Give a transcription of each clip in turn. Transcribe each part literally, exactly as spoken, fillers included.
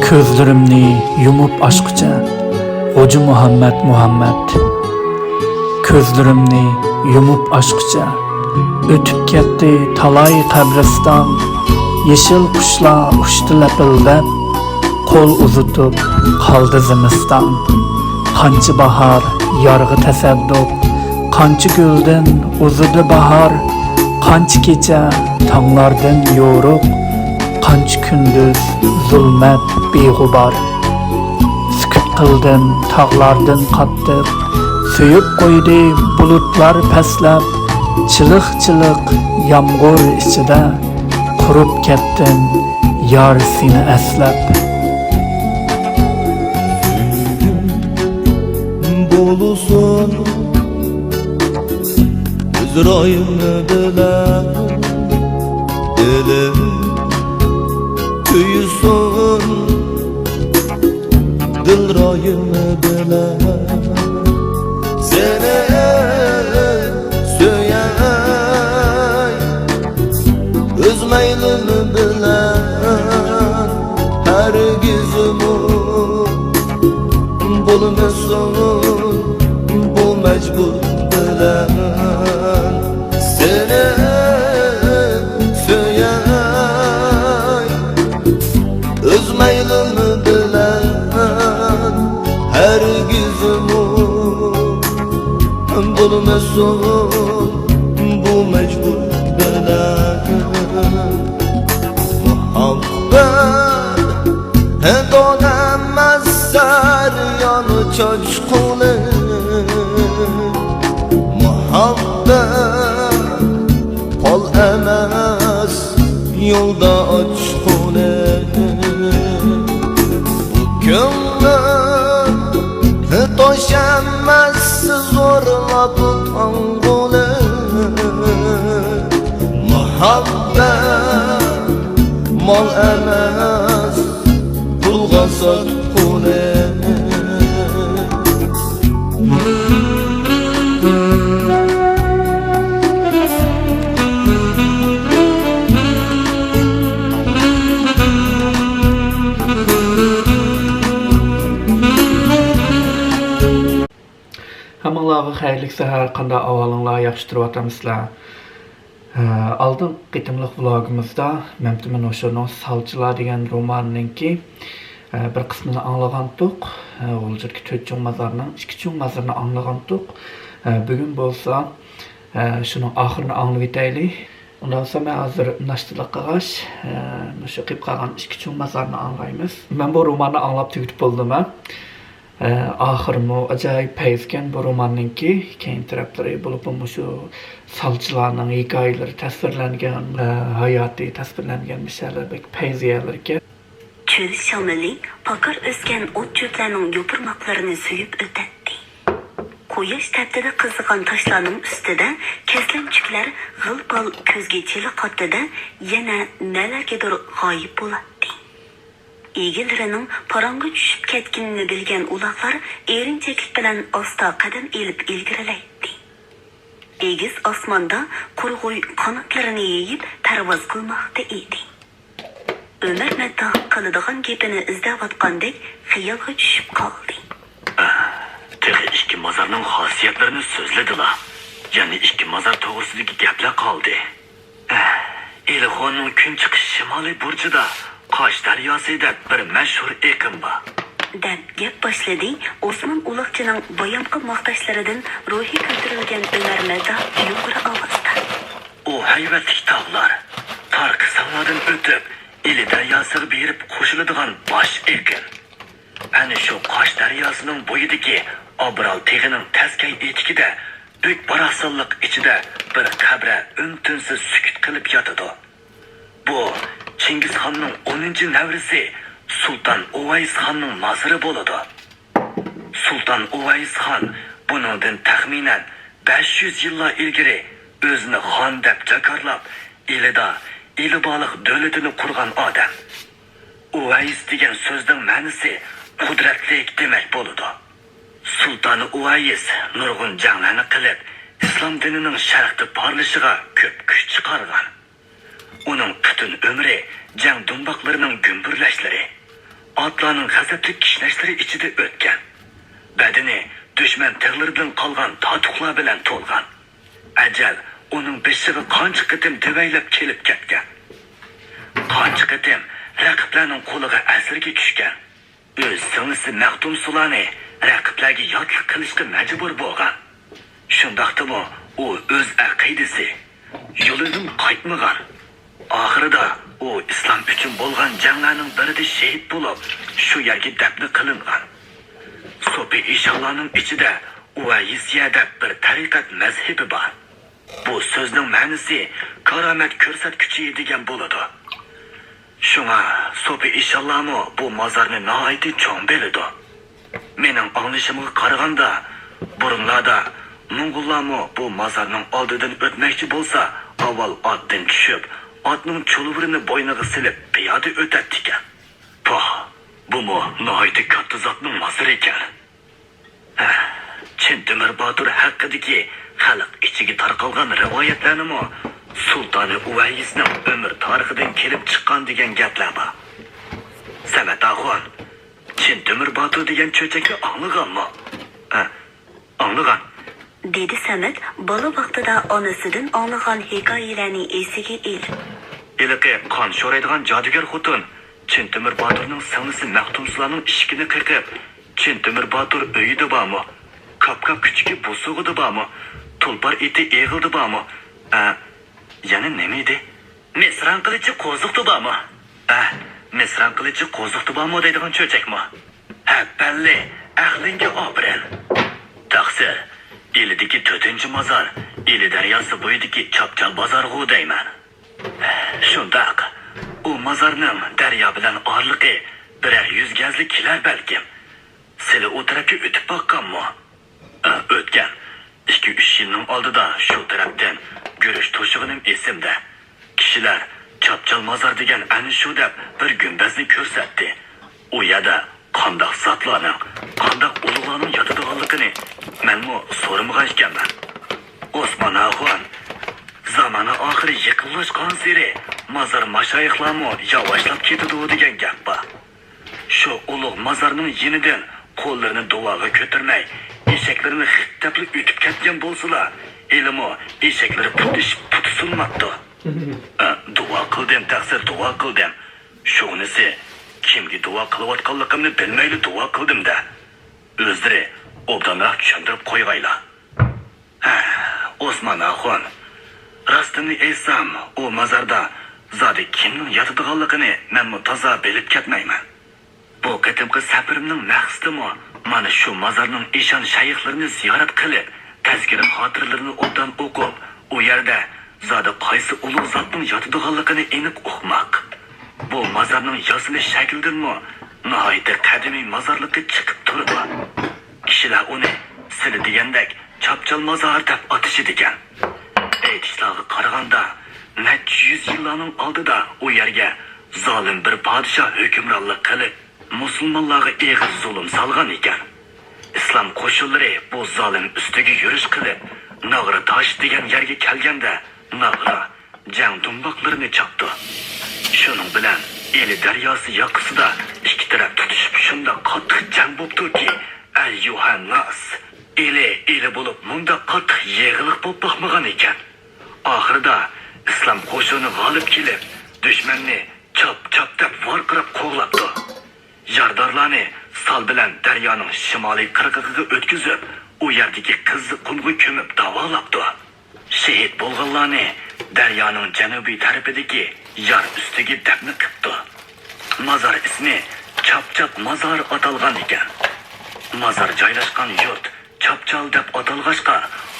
كۆزلىرىمنى يۇمۇپ ئاچقۇچە، غوجا مۇھەممەد مۇھەممەد. كۆزلىرىمنى يۇمۇپ ئاچقۇچە، ئۆتۈپ كەتتى تالاي قەبرىستان. يېشىل قۇشلار ئۇچتى لەپىلدەپ، قول ئۇزىتىپ قالدى زىمىستان. قانچە باھار يارغا تەسەددۇق، قانچە گۈلدىن ئۇزىدى باھار. قانچە كېچە تاڭلاردىن يورۇق، قانچە كۈندۈز زۇلمەت بىغۇبار. سۈكۈت قىلدىم تاغلاردىن قاتتىق، سۆيۈپ قويدى بۇلۇتلار پەسلەپ. چىلىق-چىلىق يامغۇر ئىچىدە، قۇرۇپ كەتتىم يار سېنى ئەسلەپ. سۆيگۈم بولسۇن ئۆز رايىم بىلەن، دىلىم كۆيسۇن دىلرايىم بىلەن. سېنى سۆيەي ئۆز مەيلىم بىلەن، ھەرگىزمۇ بولمىسۇن بۇ مەجبۇر بىلەن. سېنى سۆيەي ئۆز مەيلىم بىلەن، ھەرگىزمۇ بولمىسۇن بۇ مەجبۇر بىلەن. مۇھەببەت دون ئەمەس سەريان چاچقۇنى، مۇھەببەت پال ئەمەس يولدا ئاچقۇنى. بۇ كۆڭلۈم توش ئەمەس زورلاپ تاڭغۇنى. مۇھەببەت مال ئەمەس پۇلغا ساتقۇنى. ھەممىڭلارغا خەيرلىك سەھەر، قانداق ئەھۋالىڭلار، ياخشى تۇرۇۋاتامسىلەر؟ ھە، ئالدىنقى قېتىملىق ۋلوگىمىزدا مەمتىمىن ھوشۇرنىڭ سالچىلار دېگەن رومانىنىڭكى، ھە، بىر قىسمىنى ئاڭلىغانتۇق. ھە، غۇلجىدىكى تۆت چوڭ مازارنىڭ ئىككى چوڭ مازىرىنى ئاڭلىغانتۇق. ھە، بۈگۈن بولسا، ھە، شۇنىڭ ئاخىرىنى ئاڭلىۋېتەيلى. ئۇنداق بولسا مەن ھازىر ناشتىلىق قىلغاچ، ھە، مۇشۇ قېلىپ قالغان ئىككى چوڭ مازارنى ئاڭلايمىز. مەن بۇ روماننى ئاڭلاپ تۈگىتىپ بولدۇم، ھە. ئە، ئاخىرىمۇ ئاجايىپ پەيزىكەن بۇ روماننىڭكى. كەينى تەرەپلىرى، بولۇپمۇ مۇشۇ سالچىلارنىڭ ھېكايىلىرى تەسۋىرلەنگەن، ئە، ھاياتى تەسۋىرلەنگەن مۇشۇ يەرلەر بەك پەيزى يەرلىرىكەن. چۆل شامىلى پاكار ئۆسكەن ئوت-چۆپلەرنىڭ يوپۇرماقلىرىنى سۆيۈپ ئۆتەتتى. قۇياش تەپتىدە قىزىغان تاشلارنىڭ ئۈستىدە كەسلەنچۈكلەر غىل-پال كۆزگە چېلىقاتتى-دە، يەنە نەلەرگىدۇر غايىب بولاتتى. ئىگىلىرىنىڭ پاراڭغا چۈشۈپ كەتكىنىنى بىلگەن ئۇلاغلار ئېرىنچەكلىك بىلەن ئاستا قەدەم ئېلىپ ئىلگىرىلەيتتى. ئېگىز ئاسماندا قۇرغۇي قاناتلىرىنى يېيىپ پەرۋاز قىلماقتا ئىدى. ئۆمەر مەدداھ قىلىدىغان گېپىنى ئىزدەۋاتقاندەك خىيالغا چۈشۈپ قالدى. تېخى ئىككى مازارنىڭ خاسىيەتلىرىنى سۆزلىدىلا، يەنە ئىككى مازار توغرىسىدىكى گەپلەر قالدى. ئىلىخوننىڭ كۈنچىقىش شىمالىي بۇرجىدا قاش دەرياسى دەپ بىر مەشھۇر ئېقىن بار. دەپ گەپ باشلىدى ئوسمان ئۇلاغچىنىڭ بايامقى ماختاشلىرىدىن روھى كۆتۈرۈلگەن ئۆمەر مەدداھ يۇقىرى ئاۋازدا. ئۇ ھەيۋەتلىك تاغلار، تار قىساڭلاردىن ئۆتۈپ، ئىلى دەرياسىغا بېرىپ قوشۇلىدىغان باش ئېقىن. ئەنە شۇ قاش دەرياسىنىڭ بويىدىكى ئابرال تېغىنىڭ تەسكەي ئېتىكىدە بۈك باراقسانلىق ئىچىدە بىر قەبرە ئۈن-تىنسىز سۈكۈت قىلىپ ياتىدۇ. بۇ چىڭگىزخاننىڭ ئونىنچى نەۋرىسى سۇلتان ئۇۋەيس خاننىڭ مازىرى بولىدۇ. سۇلتان ئۇۋەيس خان بۇنىڭدىن تەخمىنەن بەش يۈز يىللار ئىلگىرى ئۆزىنى خان دەپ جاكارلاپ، ئىلىدا ئىلى بالىق دۆلىتىنى قۇرغان ئادەم. ئۇۋەيس دېگەن سۆزنىڭ مەنىسى قۇدرەتلىك دېمەك بولىدۇ. سۇلتان ئۇۋەيس نۇرغۇن جەڭلەرنى قىلىپ، ئىسلام دىنىنىڭ شەرقتە پارلىشىغا كۆپ كۈچ چىقارغان. ئۇنىڭ پۈتۈن ئۆمرى جەڭ دۇمباقلىرىنىڭ گۈمبۈرلەشلىرى، ئاتلارنىڭ غەزەپلىك كىشنەشلىرى ئىچىدە ئۆتكەن. بەدىنى دۈشمەن تىغلىرىدىن قالغان تاتۇقلار بىلەن تولغان. ئەجەل ئۇنىڭ بېشىغا قانچە قېتىم دېۋەيلەپ كېلىپ كەتكەن. قانچە قېتىم رەقىبلەرنىڭ قولىغا ئەسىرگە چۈشكەن. ئۆز سىڭلىسى مەختۇمسۇلانى رەقىبلەرگە ياتلىق قىلىشقا مەجبۇر بولغان. شۇنداقتىمۇ ئۇ ئۆز ئەقىدىسى، يولىدىن قايتمىغان. ئاخىرىدا ئۇ ئىسلام ئۈچۈن بولغان جەڭلەرنىڭ بىرىدە شېھىت بولۇپ، شۇ يەرگە دەپنە قىلىنغان. سوپى ئىشانلارنىڭ ئىچىدە ئۇۋەيسىيە دەپ بىر تەرىقەت مەزھىپى بار. بۇ سۆزنىڭ مەنىسى كارامەت كۆرسەتكۈچى دېگەن بولىدۇ. شۇڭا سوپى ئىشانلارمۇ بۇ مازارنى ناھايىتى چوڭ بىلىدۇ. مېنىڭ ئاڭلىشىمغا قارىغاندا، بۇرۇنلاردا موڭغۇللارمۇ بۇ مازارنىڭ ئالدىدىن ئۆتمەكچى بولسا، ئاۋۋال ئاتتىن چۈشۈپ، ئاتنىڭ چۇلۋۇرىنى بوينىغا سېلىپ، پىيادە ئۆتەتتىكەن. پاھ، بۇمۇ ناھايىتى كاتتا زاتنىڭ مازىرى ئىكەن. چىن تۆمۈر باتۇر ھەققىدىكى خەلق ئىچىگە تارقالغان رىۋايەتلەرنىمۇ سۇلتانى ئۇۋەيسنىڭ ئۆمۈر تارىخىدىن كېلىپ چىققان دېگەن گەپلەر بار. سەمەت ئاخۇن، چىن تۆمۈر باتۇر دېگەن چۆچەكنى ئاڭلىغانمۇ؟ ھە، ئاڭلىغان. دېدى سەمەت بالا ۋاقتىدا ئانىسىدىن ئاڭلىغان ھېكايىلەرنى ئېسىگە ئېلىپ. ھېلىقى قان شورايدىغان جادۇگەر خوتۇن چىن تۆمۈر باتۇرنىڭ سىڭلىسى مەختۇمسۇلانىڭ ئىشىكىنى قېقىپ، چىن تۆمۈر باتۇر ئۆيىدە بارمۇ؟ كاپكاپ كۈچۈكى بوسۇغىدا بارمۇ؟ تۇلپار ئېتى ئېغىلدا بارمۇ؟ ئە، يەنە نېمە ئىدى؟ مىسران قىلىچى قوزۇقتا بارمۇ؟ ئە، مىسران قىلىچى قوزۇقتا بارمۇ دەيدىغان چۆچەكمۇ؟ ھەپپەللى، ئەقلىڭگە ئاپىرىن. تەقسىر، ئىلىدىكى تۆتىنچى مازار، ئىلى دەرياسى بويىدىكى چاپچال بازارغۇ دەيمەن. شۇنداق، ئۇ مازارنىڭ دەريا بىلەن ئارىلىقى بىرەر يۈز گەزلىك كېلەر بەلكىم. سىلى ئۇ تەرەپكە ئۆتۈپ باققانمۇ؟ ئۆتكەن. ئىككى-ئۈچ يىلنىڭ ئالدىدا شۇ تەرەپتىن يۈرۈش توشۇغىنىم ئېسىمدە. كىشىلەر چاپچال مازار دېگەن ئەنە شۇ دەپ بىر گۈمبەزنى كۆرسەتتى. ئۇ يەردە قانداق زاتلارنىڭ، قانداق ئۇلۇغلارنىڭ ياتىدىغانلىقىنى مەنمۇ سورىمىغان ئىكەنمەن. ئوسمان ئاخۇن، زامانە ئاخىرى يېقىنلاشقانسېرى مازار ماشايىخلارمۇ ياۋاشلاپ كېتىدۇ دېگەن گەپ بار. شۇ ئۇلۇغ مازارنىڭ يېنىدىن قوللىرىنى دۇئاغا كۆتۈرمەي، ئېشەكلىرىنى خىتتەپلا ئۆتۈپ كەتكەن بولسىلا، ھېلىمۇ ئېشەكلىرى پۇتلىشىپ پۇتى سۇنماپتۇ. ئە، دۇئا قىلدىم، تەقسىر، دۇئا قىلدىم. شۇغىنىسى، كىمگە دۇئا قىلىۋاتقانلىقىمنى بىلمەيلا دۇئا قىلدىم-دە. ئۆزلىرى ئوبدانراق چۈشەندۈرۈپ قويغايلا. ھە، ئوسمان ئاخۇن، راستىنى ئېيتسام، ئۇ مازاردا زادى كىمنىڭ ياتىدىغانلىقىنى مەنمۇ تازا بىلىپ كەتمەيمەن. بۇ قېتىمقى سەپىرىمنىڭ مەقسىتىمۇ مانا شۇ مازارنىڭ ئىشان شەيخلىرىنى زىيارەت قىلىپ، تەزكىرە خاتىرىلىرىنى ئوبدان ئوقۇپ، ئۇ يەردە زادى قايسى ئۇلۇغ زاتنىڭ ياتىدىغانلىقىنى ئېنىق ئۇقماق. بۇ مازارنىڭ ياسىلىش شەكلىدىنمۇ ناھايىتى قەدىمىي مازارلىقى چىقىپ تۇرىدۇ. كىشىلەر ئۇنى سىلى دېگەندەك چاپچال مازار دەپ ئاتىشىدىكەن. ئېيتىشلارغا قارىغاندا، نەچچە يۈز يىللارنىڭ ئالدىدا ئۇ يەرگە زالىم بىر پادىشاھ ھۆكۈمرانلىق قىلىپ، مۇسۇلمانلارغا ئېغىر زۇلۇم سالغان ئىكەن. ئىسلام قوشۇنلىرى بۇ زالىم ئۈستىگە يۈرۈش قىلىپ، ناغرا تاش دېگەن يەرگە كەلگەندە، ناغرا جەڭ دۇمباقلىرىنى چاپتۇ. شۇنىڭ بىلەن ئىلى دەرياسى ياقىسىدا ئىككى تەرەپ تۇتۇشۇپ شۇنداق قاتتىق جەڭ بوپتۇكى، ئەييۇھەنناس، ئىلى، ئىلى بولۇپ مۇنداق قاتتىق يېغىلىق بوپ باقمىغان ئىكەن. ئاخىرىدا ئىسلام قوشۇنى غالىب كېلىپ، دۈشمەننى چاپ، چاپ دەپ ۋارقىراپ قوغلاپتۇ. يارىدارلارنى سال بىلەن دەريانىڭ شىمالىي قىرغىقىغا ئۆتكۈزۈپ، ئۇ يەردىكى قىزىل قۇمغا كۆمۈپ داۋالاپتۇ. شېھىت بولغانلارنى دەريانىڭ جەنۇبىي تەرىپىدىكى يار ئۈستىگە دەپنە قىپتۇ. مازار ئىسمى چاپچاپ مازار ئاتالغان ئىكەن. مازار جايلاشقان يۇرت چاپچال دەپ ئاتالغاچقا،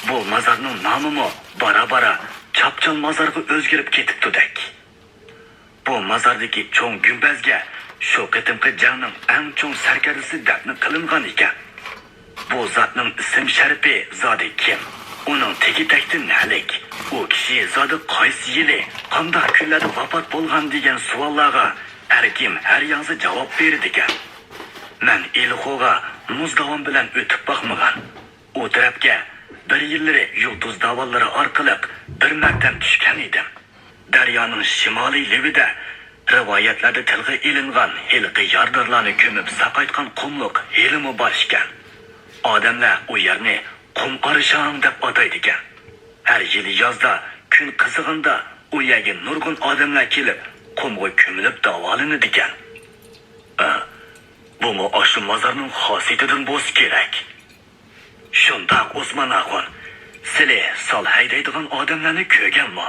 بۇ مازارنىڭ نامىمۇ بارا-بارا چاپچال مازارغا ئۆزگىرىپ كېتىپتۇدەك. بۇ مازاردىكى چوڭ گۈمبەزگە شۇ قېتىمقى جەڭنىڭ ئەڭ چوڭ سەركەردىسى دەپنە قىلىنغان ئىكەن. بۇ زاتنىڭ ئىسىم شەرىپى زادى كىم؟ ئۇنىڭ تېگى-تەكتى نەلىك؟ ئۇ كىشى زادى قايسى يىلى، قانداق كۈنلەردە ۋاپات بولغان دېگەن سوئاللارغا ھەر كىم ھەر يانزا جاۋاب بېرىدىكەن. مەن ئىلىخوغا مۇز داۋان بىلەن ئۆتۈپ باقمىغان. ئۇ تەرەپكە بىر يىللىرى يۇلتۇز داۋانلىرى ئارقىلىق بىر مەرتەم چۈشكەن ئىدىم. دەريانىڭ شىمالىي لېۋىدە رىۋايەتلەردە تىلغا ئېلىنغان ھېلىقى يارىدارلارنى كۆمۈپ ساقايتقان قۇملۇق ھېلىمۇ بار ئىكەن. ئادەملەر ئۇ يەرنى قۇم ئارىشاڭ دەپ ئاتايدىكەن. ھەر يىلى يازدا كۈن قىزىغاندا ئۇ يەرگە نۇرغۇن ئادەملەر كېلىپ، قۇمغا كۆمۈلۈپ داۋالىنىدىكەن. ئە، بۇمۇ ئاشۇ مازارنىڭ خاسىيىتىدىن بولسا كېرەك. شۇنداق، ئوسمان ئاخۇن، سىلى سال ھەيدەيدىغان ئادەملەرنى كۆرگەنمۇ؟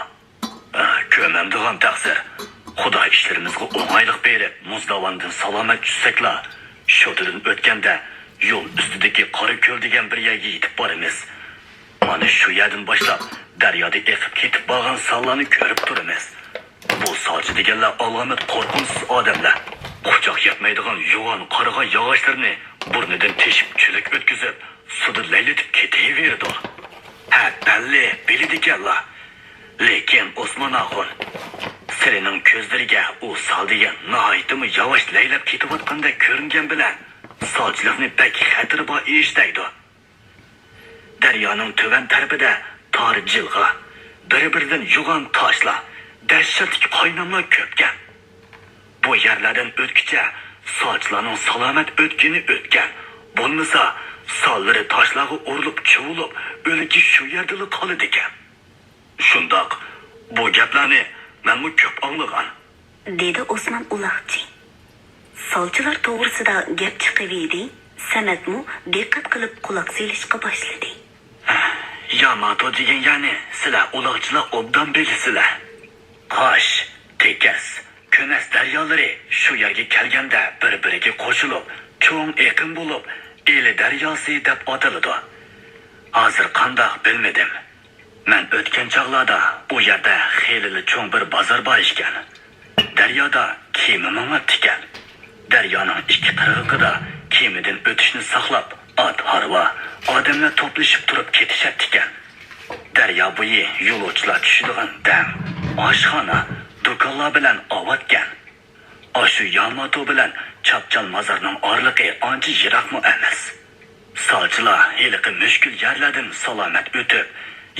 ئە، كۆرمەمدىغان تەقسىر. خۇدا ئىشلىرىمىزغا ئوڭايلىق بېرىپ، مۇز داۋاندىن سالامەت چۈشسەكلا، شوتىدىن ئۆتكەندە يول ئۈستىدىكى قارا كۆل دېگەن بىر يەرگە يېتىپ بارىمىز. مانا شۇ يەردىن باشلاپ دەريادا ئېقىپ كېتىپ بارغان ساللارنى كۆرۈپ تۇرىمىز. بۇ سالچى دېگەنلەر ئالامەت قورقۇنچسىز ئادەملەر. قۇچاق يەتمەيدىغان يوغان قارىغاي ياغاچلىرىنى بۇرنىدىن تېشىپ چۆلەك ئۆتكۈزۈپ، سۇدا لەيلىتىپ كېتىۋېرىدۇ. ھە، بەللى، بىلىدىكەنلا. لېكىن، ئوسمان ئاخۇن، سىلىنىڭ كۆزلىرىگە ئۇ سال دېگەن ناھايىتىمۇ ياۋاش لەيلەپ كېتىۋاتقاندەك كۆرۈنگەن بىلەن، سالچىلىقنى بەك خەتىرى بار ئىش دەيدۇ. دەريانىڭ تۆۋەن تەرىپىدە تار جىلغا، بىر-بىرىدىن يوغان تاشلار، دەھشەتلىك قايناملار كۆپكەن. بۇ يەرلەردىن ئۆتكۈچە سالچىلارنىڭ سالامەت ئۆتكىنى ئۆتكەن، بولمىسا ساللىرى تاشلارغا ئۇرۇلۇپ، چۇۋۇلۇپ، ئۆلۈكى شۇ يەردىلا قالىدىكەن. شۇنداق، بۇ گەپلەرنى مەنمۇ كۆپ ئاڭلىغان. دېدى ئوسمان ئۇلاغچى. سالچىلار توغرىسىدا گەپ چىقىۋىدى، سەمەتمۇ دىققەت قىلىپ قۇلاق سېلىشقا باشلىدى. ياماتو دېگەن يەرنى سىلەر ئۇلاغچىلار ئوبدان بىلىسىلەر. قاش، تېكەس، كۈنەس دەريالىرى شۇ يەرگە كەلگەندە بىر-بىرىگە قوشۇلۇپ، چوڭ ئېقىن بولۇپ، ئىلى دەرياسى دەپ ئاتىلىدۇ. ھازىر قانداق بىلمىدىم. مەن ئۆتكەن چاغلاردا ئۇ يەردە خېلىلا چوڭ بىر بازار بار ئىكەن. دەريادا كېمە ماڭاتتىكەن. دەريانىڭ ئىككى قىرغىقىدا كېمىدىن ئۆتۈشنى ساقلاپ، ئات-ھارۋا، ئادەملەر توپلىشىپ تۇرۇپ كېتىشەتتىكەن. دەريا بويى يولۇچىلار چۈشىدىغان دەم، ئاشخانا، دۇكانلار بىلەن ئاۋاتكەن. ئاشۇ ياماتو بىلەن چاپچال مازارنىڭ ئارىلىقى ئانچە يىراقمۇ ئەمەس. سالچىلار ھېلىقى مۈشكۈل يەرلەردىن سالامەت ئۆتۈپ،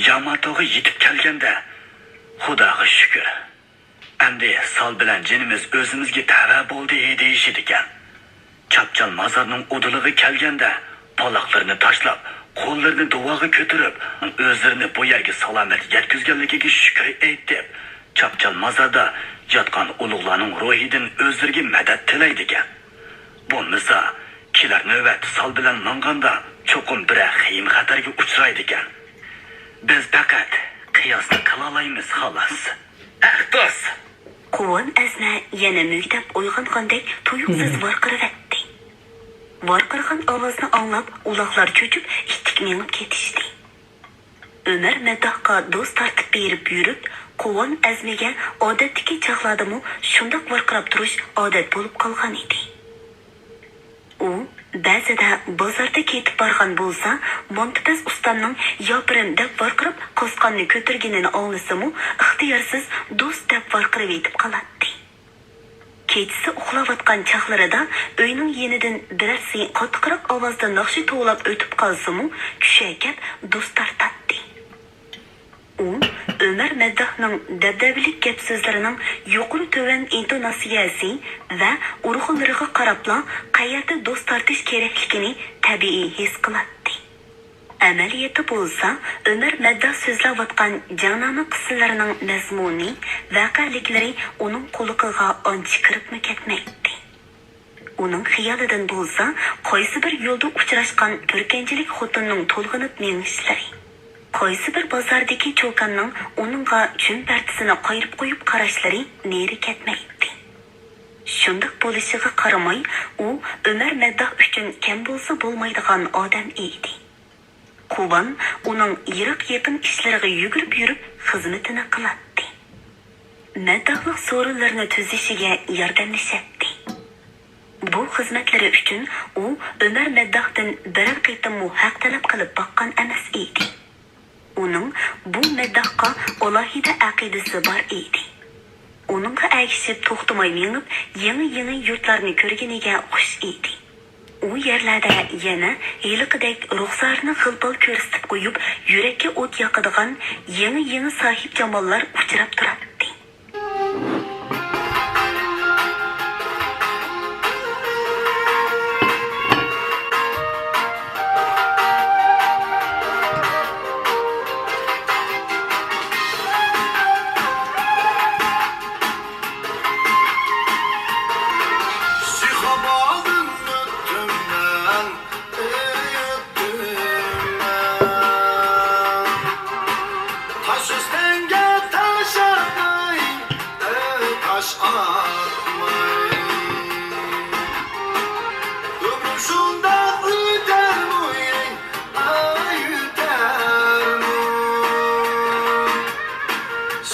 ياماتوغا يېتىپ كەلگەندە، خۇداغا شۈكۈر، ئەمدى سال بىلەن جېنىمىز ئۆزىمىزگە تەۋە بولدى دېيىشىدىكەن. چاپچال مازارنىڭ ئۇدۇلىغا كەلگەندە، پالاقلىرىنى تاشلاپ، قوللىرىنى دۇئاغا كۆتۈرۈپ، ئۆزلىرىنى بۇ يەرگە سالامەت يەتكۈزگەنلىكىگە شۈكۈر ئېيتىپ، چاپچال مازاردا ياتقان ئۇلۇغلارنىڭ روھىدىن ئۆزلىرىگە مەدەت تىلەيدىكەن. بولمىسا، كېلەر نۆۋەت سال بىلەن ماڭغاندا چوقۇم بىرەر خېيىم-خەتەرگە ئۇچرايدىكەن. بىز پەقەت قىياسنى قىلالايمىز، خالاس. ئەھ، دوست! قۇۋان ئەزمە يەنە مۈگدەپ ئويغانغاندەك تۇيۇقسىز ۋارقىرىۋەتتى. ۋارقىرىغان ئاۋازنى ئاڭلاپ، ئۇلاغلار چۆچۈپ، ئىتتىك مېڭىپ كېتىشتى. ئۆمەر مەدداھقا دوست تارتىپ بېرىپ يۈرۈپ، قۇۋان ئەزمىگە ئادەتتىكى چاغلاردىمۇ شۇنداق ۋارقىراپ تۇرۇش ئادەت بولۇپ قالغان ئىدى. ئۇ بەزىدە بازاردا كېتىپ بارغان بولسا، مانتىپەز ئۇستامنىڭ «ياپىرىم» دەپ ۋارقىراپ قاسقاننى كۆتۈرگىنىنى ئاڭلىسىمۇ، ئىختىيارسىز «دوست» دەپ ۋارقىرىۋېتىپ قالاتتى. كېچىسى ئۇخلاۋاتقان چاغلىرىدا ئۆينىڭ يېنىدىن بىرەرسى قاتتىقراق ئاۋازدا ناخشا توۋلاپ ئۆتۈپ قالسىمۇ، چۈشەكەپ دوست تارتاتتى. ئۇ ئۆمەر مەدداھنىڭ دەبدەبىلىك گەپ-سۆزلىرىنىڭ يۇقىرى-تۆۋەن ئىنتوناتسىيەسى ۋە ئۇرغۇلىرىغا قاراپلا قەيەردە دوست تارتىش كېرەكلىكىنى تەبىئىي ھېس قىلاتتى. ئەمەلىيەتتە بولسا، ئۆمەر مەدداھ سۆزلەۋاتقان جەڭنامە قىسسىلىرىنىڭ مەزمۇنى، ۋەقەلىكلىرى ئۇنىڭ قۇلىقىغا ئانچە كىرىپمۇ كەتمەيتتى. ئۇنىڭ خىيالىدىن بولسا، قايسى بىر يولدا ئۇچراشقان بۈركەنچىلىك خوتۇننىڭ تولغىنىپ مېڭىشلىرى، قايسى بىر بازاردىكى چوكاننىڭ ئۇنىڭغا چۈن پەردىسىنى قايرىپ قويۇپ قاراشلىرى نېرى كەتمەيتتى. شۇنداق بولۇشىغا قارىماي، ئۇ ئۆمەر مەدداھ ئۈچۈن كەم بولسا بولمايدىغان ئادەم ئىدى. قۇۋان ئۇنىڭ يىراق-يېقىن ئىشلىرىغا يۈگۈرۈپ يۈرۈپ خىزمىتىنى قىلاتتى. مەدداھلىق سورۇنلىرىنى تۈزۈشىگە ياردەملىشەتتى. بۇ خىزمەتلىرى ئۈچۈن ئۇ ئۆمەر مەدداھتىن بىرەر قېتىممۇ ھەق تەلەپ قىلىپ باققان ئەمەس ئىدى. ئۇنىڭ بۇ مەدداھقا ئالاھىدە ئەقىدىسى بار ئىدى. ئۇنىڭغا ئەگىشىپ توختىماي مېڭىپ، يېڭى-يېڭى يۇرتلارنى كۆرگىنىگە خۇش ئىدى. ئۇ يەرلەردە يەنە ھېلىقىدەك رۇخسارنى غىل-پال كۆرسىتىپ قويۇپ، يۈرەككە ئوت ياقىدىغان يېڭى-يېڭى ساھىبجاماللار ئۇچراپ تۇراتتى.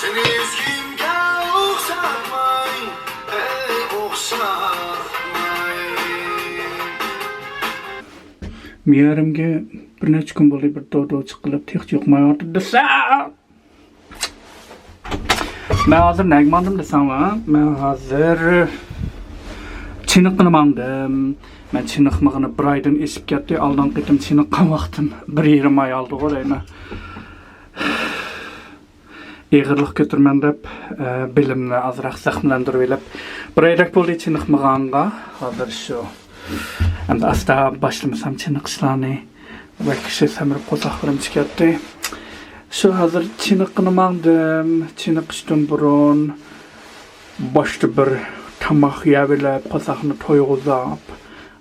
سېنى ھېچكىمگە ئوخشاتماي، ھەي، ئوخشاتماي. مىيەرىمگە بىر نەچچە كۈن بولدى، بىر دودو چىققىلى تېخىچە يۇقمايۋاتىدۇ دېسە. مەن ھازىر نەگە ماڭدىم دېسەڭلار، مەن ھازىر چېنىققىلى ماڭدىم. مەن چېنىقمىغىنى بىر ئايدىن ئېشىپ كەتتى. ئالدىنقى قېتىم چېنىققان ۋاقتىم بىر يېرىم ئاي ئالدىغۇ دەيمەن. ئېغىرلىق كۆتۈرىمەن دەپ، ئە، بېلىمنى ئازراق زەخىملەندۈرۈۋېلىپ، بىر ئايدەك بولدى چېنىقمىغانغا. ھازىر شۇ. ئەمدى ئاستا باشلىمىسام چېنىقىشلارنى بەك كىشى سەمرىپ قورساقلىرىم چىكەتتى. شۇ ھازىر چېنىققىنى ماڭدىم. چېنىقىشتىن بۇرۇن باشتا بىر تاماق يەۋېلىپ، قورساقنى تويغۇزۇپ،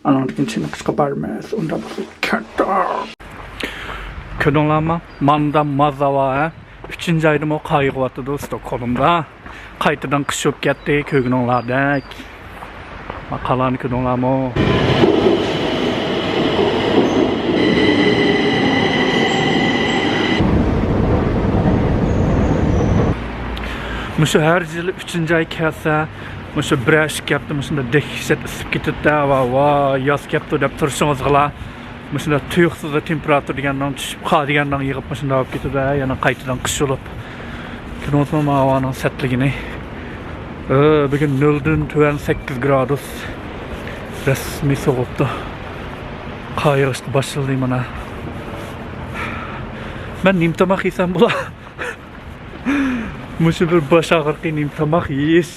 ئانىڭدىن كېيىن چېنىقىشقا بارىمىز. ئۇنداق بولسا كەتتۇق. كۆردۈڭلارمۇ؟ ماندا مازا بار، ھە؟ ئۈچىنچى ئايدىمۇ قايىغىۋاتىدۇ ستوكھولمدا. قايتىدىن قىش بولۇپ كەتتى، كۆرگىنىڭلاردەك. ماقالانى كۆردۈڭلارمۇ؟ مۇشۇ ھەر يىلى ئۈچىنچى ئاي كەلسە، مۇشۇ بىرەر ئىككى ھەپتە مۇشۇنداق دەھشەت ئىسسىپ كېتىدۇ-دە، ۋا، ۋا، ياز كەپتۇ دەپ تۇرۇشىڭىزغىلا، مۇشۇنداق تۇيۇقسىزلا تېمپېراتۇرا دېگەننىڭ چۈشۈپ، قار دېگەننىڭ يېغىپ، مۇشۇنداق بولۇپ كېتىدۇ، يەنە قايتىدىن قىش بولۇپ. كۆرۈۋاتىمەن ھاۋانىڭ سەتلىكىنى. ئە، بۈگۈن نۆلدىن تۆۋەن سەككىز گرادۇس. رەسمىي سوغۇپتۇ. قار يېغىشقا باشلىدى مانا. مەن نېمە تاماق يېسەم بولا؟ مۇشۇ بىر باش ئاغرىقى، نېمە تاماق يېيىش.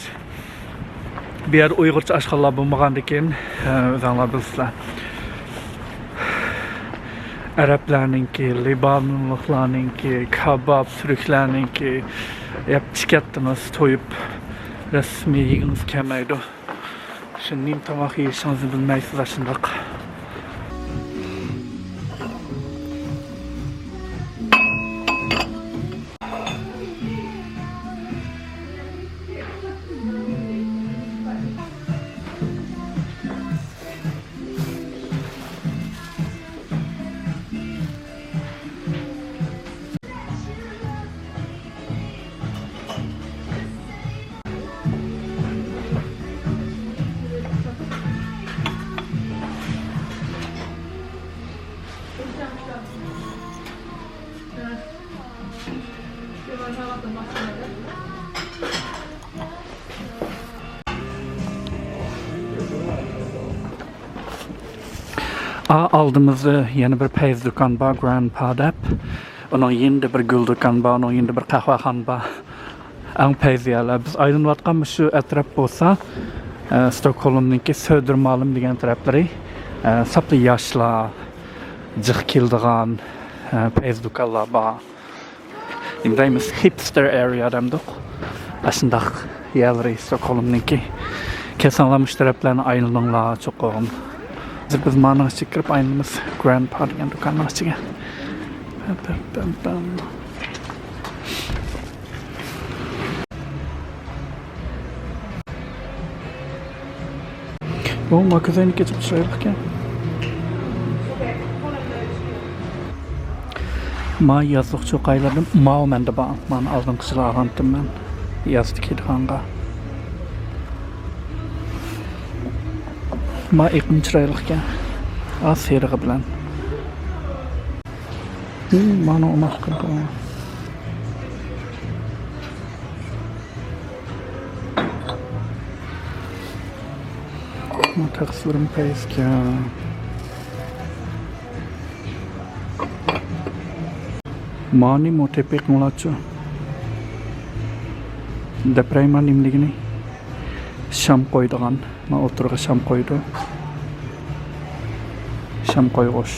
بۇ يەردە ئۇيغۇرچە ئاشخانىلار بولمىغاندىكىن، ھە، ئۆزۈڭلار بىلىسىلەر. ئەرەبلەرنىڭكى، لىبانونلۇقلارنىڭكى، كاباب، تۈركلەرنىڭكى، يەپ ئىچىپ كەتتىڭىز، تويۇپ، رەسمىي يېگۈڭىز كەلمەيدۇ. شۇ نېمە تاماق يېيىشىڭىزنى بىلمەيسىز ئاشۇنداق. ئا، ئالدىمىزدا يەنە بىر پەيزى دۇكان بار، گرانپا دەپ. ئۇنىڭ يېنىدا بىر گۈل دۇكان بار، ئۇنىڭ يېنىدا بىر قەھۋەخانا بار. ئەڭ پەيزى يەرلەر. بىز ئايلىنىۋاتقان مۇشۇ ئەتراپ بولسا، ئە، ستوكھولمنىڭكى سۆدرمالم دېگەن تەرەپلىرى. ئە، ساپلا ياشلار جىق كېلىدىغان، ئە، پەيزى دۇكانلار بار. نېمە دەيمىز، ھىپستېر ئېرىيا دەمدۇق. ئاشۇنداق يەرلىرى ستوكھولمنىڭكى. كەلسەڭلار مۇشۇ تەرەپلەرنى ئايلىنىڭلار چوقۇم. ھازىر بىز مانىڭ ئىچىگە كىرىپ ئايلىنىمىز. گرانپا دېگەن دۇكاننىڭ ئىچىگە. پەم، پەم، پەم، پەم. بۇ ماكۇزەينىڭكى جىق چىرايلىقكەن. ما يازلىق چوقايلاردىن ماۋۇ مەندە بار. مانا ئالدىنقى يىلى ئالغانتىم مەن. يازدا كىيىدىغانغا. ما ئېقىم چىرايلىقكەن. ئا، سېرىغى بىلەن. مانا ئۇناق. تەقسىرىم پەيزكەن. مانى مۇتەپىقىڭلارچۇ؟ دەپ بېرەيمەن نېمىلىكىنى؟ شام قويىدىغان. مانا ئوتتۇرىغا شام قويىدۇ. شام قويغۇچ.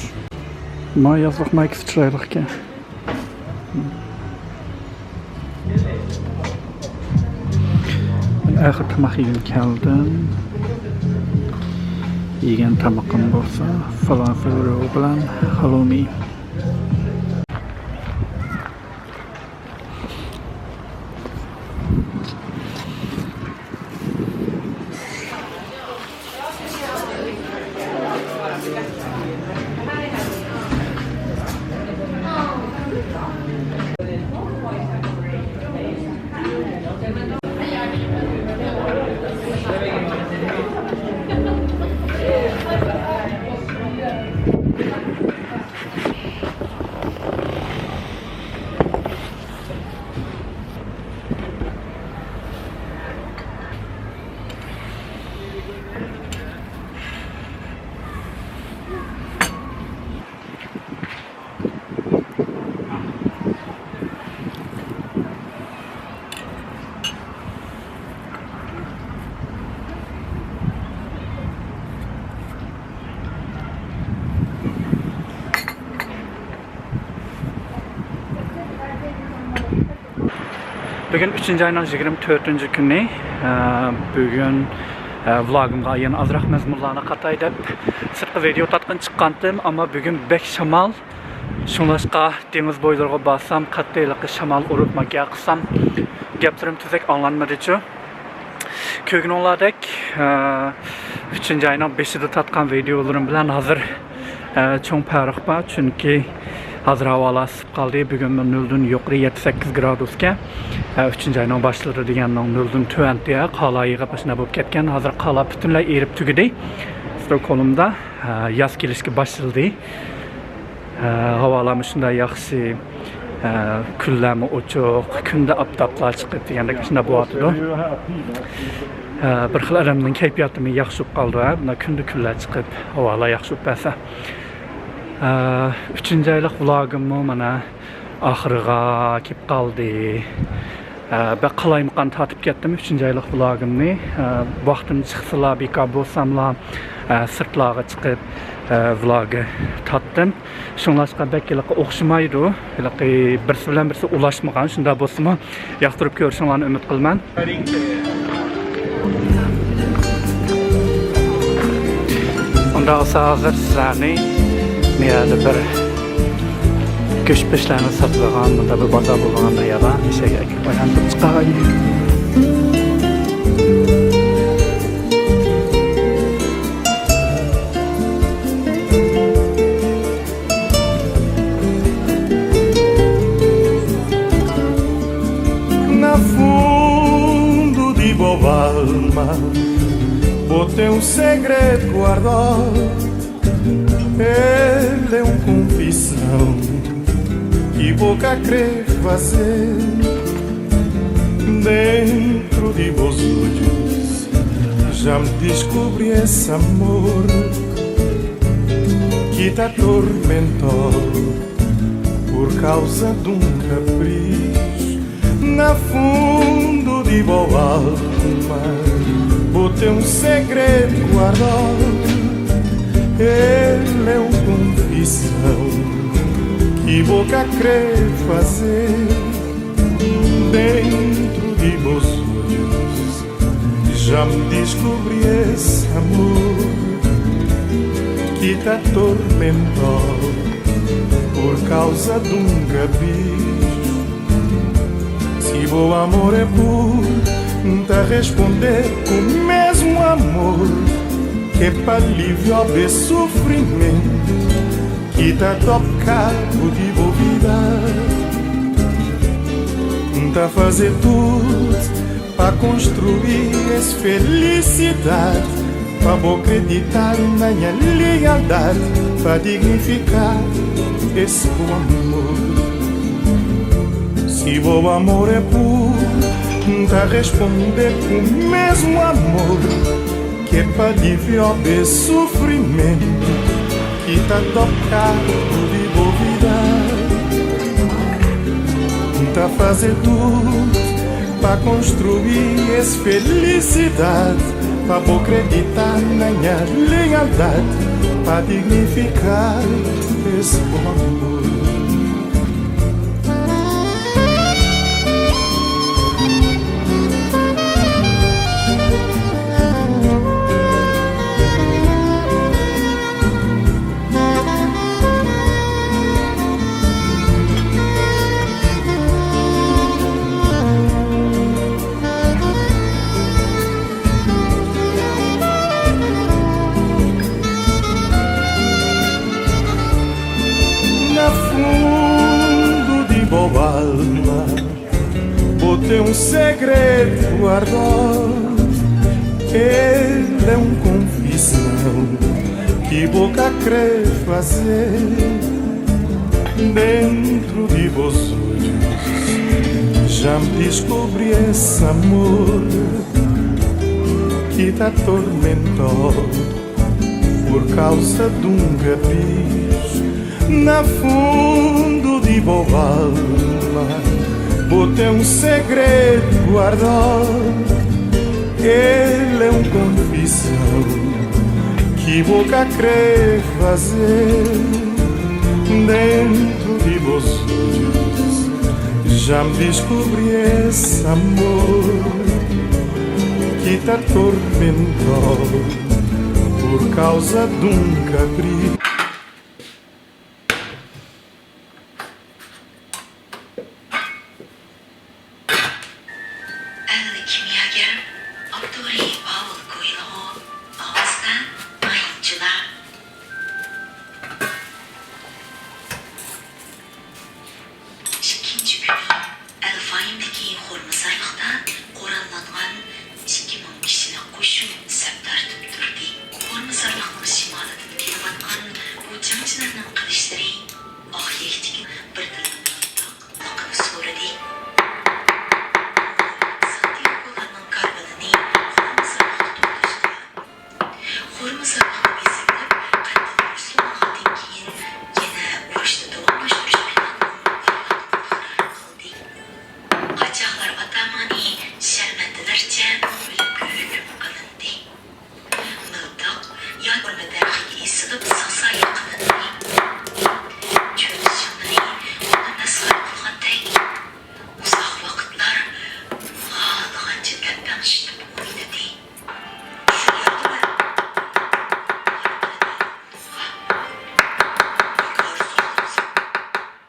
مانا يازلىق مايكىسى چىرايلىقكەن. مەن ئاخىر تاماق يېگىلى كەلدىم. يېگەن تامىقىم بولسا فالافېل رولل بىلەن خالۇمى. بۈگۈن ئۈچىنچى ئاينىڭ يىگىرمە تۆتىنچى كۈنى. ئە، بۈگۈن، ئە، ۋلوگىمغا يەنە ئازراق مەزمۇنلارنى قاتاي دەپ سىرتقا ۋىدېئو تارتقىلى چىققانتىم، ئەمما بۈگۈن بەك شامال. شۇڭلاشقا دېڭىز بويلىرىغا بارسام، قەتئىي ھېلىقى شامال ئۇرۇپ ماكىياج قىلسام، گەپلىرىم تۈزەك ئاڭلانمىدىچۇ. كۆرگىنىڭلاردەك، ئە، ئۈچىنچى ئاينىڭ بېشىدا تارتقان ۋىدېئولىرىم بىلەن ھازىر، ئە، چوڭ پەرق بار، چۈنكى ھازىر ھاۋالار ئىسسىپ قالدى. بۈگۈنمۇ نۆلدىن يۇقىرى يەتتە سەككىز گرادۇسكەن. ئە، ئۈچىنچى ئاينىڭ باشلىرى دېگەننىڭ نۆلدىن تۆۋەنتى، قارلار يېغىپ ئاشۇنداق بولۇپ كەتكەن. ھازىر قارلار پۈتۈنلەي ئېرىپ تۈگىدى. ستوكھولمدا، ئە، ياز كېلىشكە باشلىدى. ئە، ھاۋالارمۇ شۇنداق ياخشى، ئە، كۈنلەرمۇ ئوچۇق، كۈندە ئاپتاپلار چىقىپ دېگەندەك شۇنداق بولۇۋاتىدۇ. ئە، بىر خىل ئادەمنىڭ كەيپىياتىمۇ ياخشى بولۇپ قالىدۇ، ھە، بۇنداق كۈندە كۈنلەر چىقىپ ھاۋالار ياخشى بولۇپ بەرسە. ئە، ئۈچىنچى ئايلىق ۋلوگىممۇ مانا ئاخىرىغا كېلىپ قالدى. ئە، بەك قالايمىقان تارتىپ كەتتىم ئۈچىنچى ئايلىق ۋلوگىمنى. ئە، ۋاقتىم چىقسىلا، بىكار بولساملا، ئە، سىرتلارغا چىقىپ، ئە، ۋلوگ تارتتىم. شۇڭلاشقا بەك ھېلىقى ئوخشىمايدۇ. ھېلىقى بىرسى بىلەن بىرسى ئۇلاشمىغان، شۇنداق بولسىمۇ ياقتۇرۇپ كۆرۈشۈڭلارنى ئۈمىد قىلىمەن. ئۇنداق بولسا ھازىر سىلەرنى بۇ يەردە بىر گۆش-پۆشلەرنى ساتىدىغان، مۇنداق بىر بازار بولىدىغان بىر يەر بار. ئەشەگە ئەكىپ ئايلاندۇرۇپ چىقاي. Na fundo de boa alma, botei um segredo guardado. Ele é um confissão que boca crê fazer. Dentro de vos olhos já me descobri esse amor que te atormentou por causa de um capricho. Na fundo de boa alma, botei um segredo guardado. Ele é um confissão que boca crê fazer. Dentro de vos olhos já me descobri esse amor que te atormentou por causa de um capricho. Se o amor é puro, te responder com o mesmo amor que é para aliviar o sofrimento que te toca o de vida. Te fazer tudo pra construir essa felicidade, pra bo acreditar na minha lealdade, pra dignificar esse bom amor. Se o amor é puro, tá responder com o mesmo amor, que é pra aliviar esse sofrimento que tá tocado de boa vida. Tá fazer tudo pra construir essa felicidade, pra bo acreditar na minha lealdade, pra dignificar esse bom amor. Na fundo de boa alma, botei um segredo guardado. Ele é um confissão que boca crê fazer. Dentro de vos olhos já me descobri esse amor que te atormentou por causa de um capricho. Na fundo de boa alma, botei um segredo guardado. Ele é um confissão que boca crê fazer. Dentro de vos olhos Já me descobri esse amor que te atormentou por causa de um capricho. ئەل كىمياگەر، ئاپتورى پاۋل كوئېلھو، ئاۋازدا ئاينچىلار. ئىككىنچى كۈنى ئەلفايىمدىكى خورمىزارلىقتا قوراللانغان ئىككى مىڭ كىشىلىك قوشۇن سەپ تارتىپ تۇردى. خورمىزارلىقنىڭ شىمالىدىن كېلىۋاتقان بۇ جەڭچىلەرنىڭ قىلىچلىرى ئاق يەكتىكى بىردىنلا مىلتىق. سورىدى. سانتىياگولارنىڭ كارۋىنىنى خورمىزارلىققا توختىتىشقا، خورمىزارلىقنى بېسىۋېلىپ، قەتئىي ئۇرۇشلىمىغاندىن كېيىن، يەنە ئۇرۇشنى داۋاملاشتۇرۇش پىلانىنىڭ تەييارلىقىنى قارار قىلدى. قاچاقلار ئاتامانى شەرمەندىلەرچە ئۆلۈمگە ھۆكۈم قىلىندى. مىلتىق يا ئورما دەرىخىگە ئېسىلىپ، ساسايا قىلىندى. چۆل شىڭلىرى ئۇنى مەسخىرە قىلغاندەك، ئۇزاق ۋاقىتلار خالىغانچە لەپەڭشىتىپ ئوينىدى. شۇ يەردىمۇ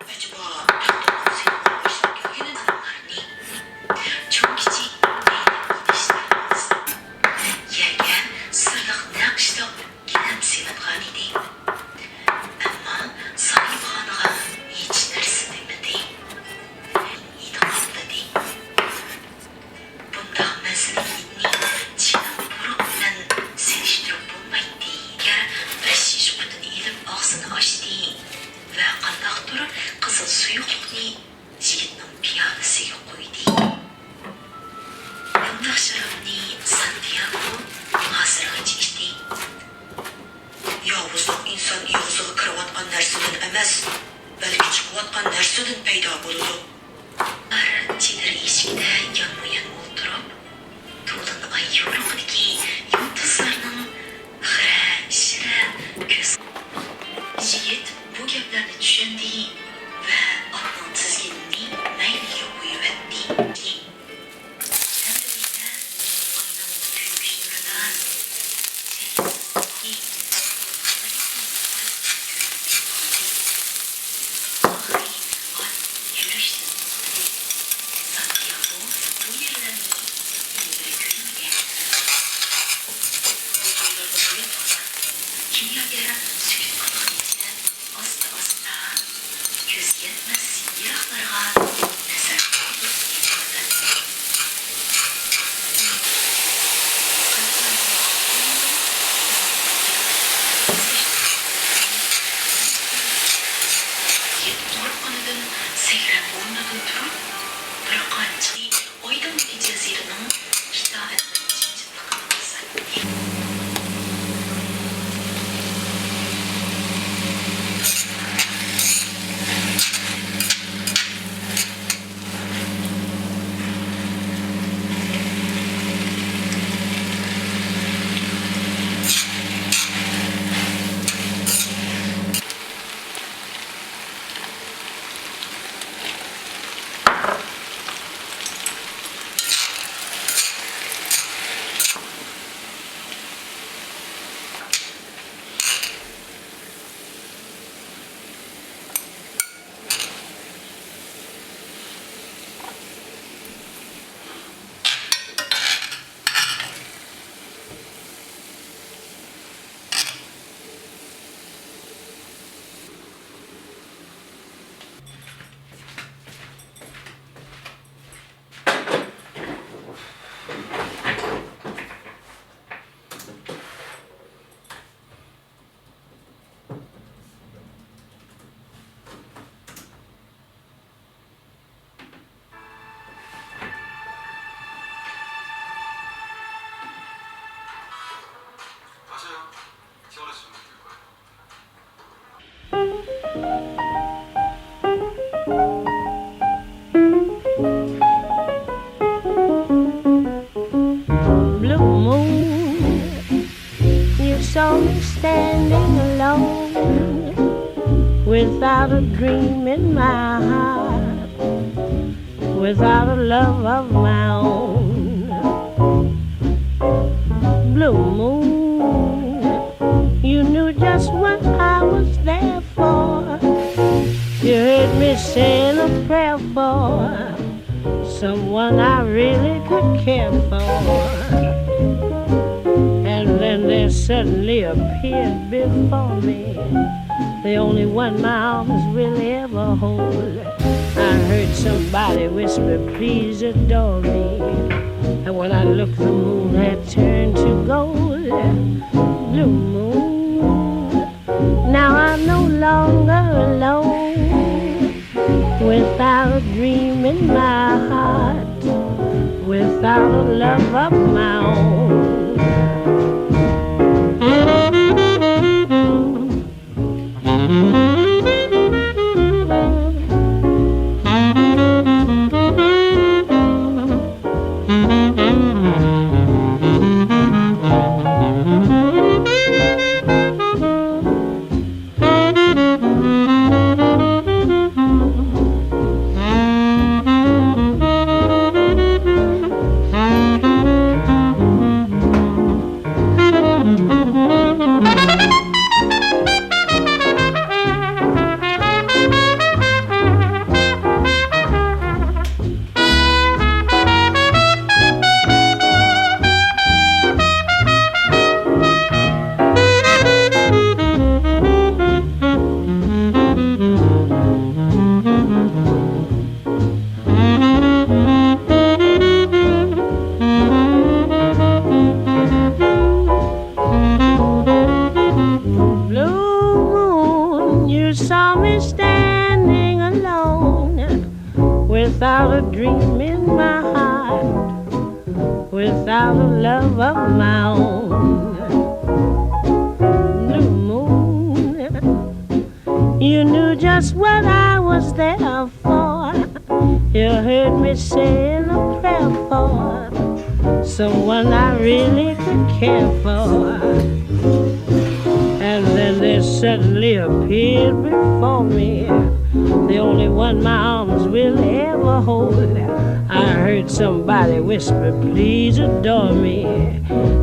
ئەجەبا، چوڭ-كىچىك ئەينەك ئېتىشتىن يەرگە سىرلىق نەقىشلىق گىلەم سېلىنغانىدى. ئەمما ساھىبخانىغا ھېچ نەرسە دېمىدى. ھىدى قاملىدى. بۇنداق مەززىلىك ھىدنى چىنىڭ پۇرىقى بىلەن سېلىشتۇرۇپ بولمايتتى. ئەر بەش شىش قۇتىنى ئېلىپ ئاغزىنى ئاچتى ۋە قانداقتۇر قىزىل سۇيۇقلۇقنى يىگىتنىڭ پىيالىسىگە قۇيدى. بۇنداق شارابنى سانتىياگو ھازىرغىچە ئىچتى. ياۋۇزلۇق ئىنسان ئېغىزىغا كىرىۋاتقان نەرسىدىن ئەمەس، بەلكى چىقىۋاتقان نەرسىدىن پەيدا بولىدۇ. ئۇلار چېدىر ئىشىكىدە يانمۇيان ئولتۇرۇپ، تولۇن ئاي يورۇقىدىكى يۇلتۇزلارنىڭ خىرە-شىرە كۆز. يىگىت بۇ گەپلەرنى چۈشەندى ۋە ئاتنىڭ تىزگىنىنى مەينىگە قويۇۋەتتى. ئەمدى ئاينىڭ كۆيۈش نۇرىدا ئاخىرى ئات يۈرۈشتىن توختىدى. سانتىياگو بۇ يەرلەرنى ئىلگىرى كۆرمىگەن. بۇ جايلاردا بۇيرۇق بار. كىمياگەر سۈكۈت قىلغىنىچە ئاستا-ئاستا كۆز يەتمەس يىراقلارغا نەزەر قىلىپ يېتىۋاتاتتى. يىگىت قورققىنىدىن سەكرەپ ئورنىدىن تۇرۇپ، بىر قانچىنى ئايدىڭدىكى جەزىرىنىڭ ئىتائەتمەن جىمجىتلىقىنى بۇزاتتى. Blue moon, you saw me standing alone, without a dream in my heart. without a love of my own. Blue moon, you knew just what I was there for. You heard me saying a prayer for someone I really could care for. And then there suddenly appeared before me the only one my arms really ever hold. I heard somebody whisper, "Please adore me." And when I looked, the moon had turned to gold. Blue moon, now I'm no longer alone. Without a dream in my heart, without a love of my own. Blue moon, you saw me standing alone, without a dream in my heart, without a love of my own. Blue moon, you knew just what I was there for. You heard me saying a prayer for someone I really could care for. And then there suddenly appeared before me the only one my arms will ever hold. I heard somebody whisper, "Please adore me."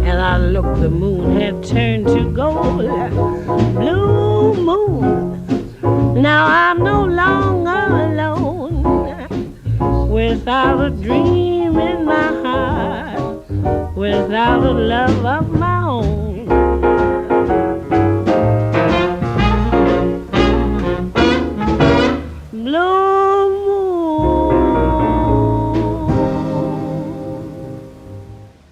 And I looked, the moon had turned to gold. Blue moon, now I'm no longer alone. Without a dream in my heart, without a love of my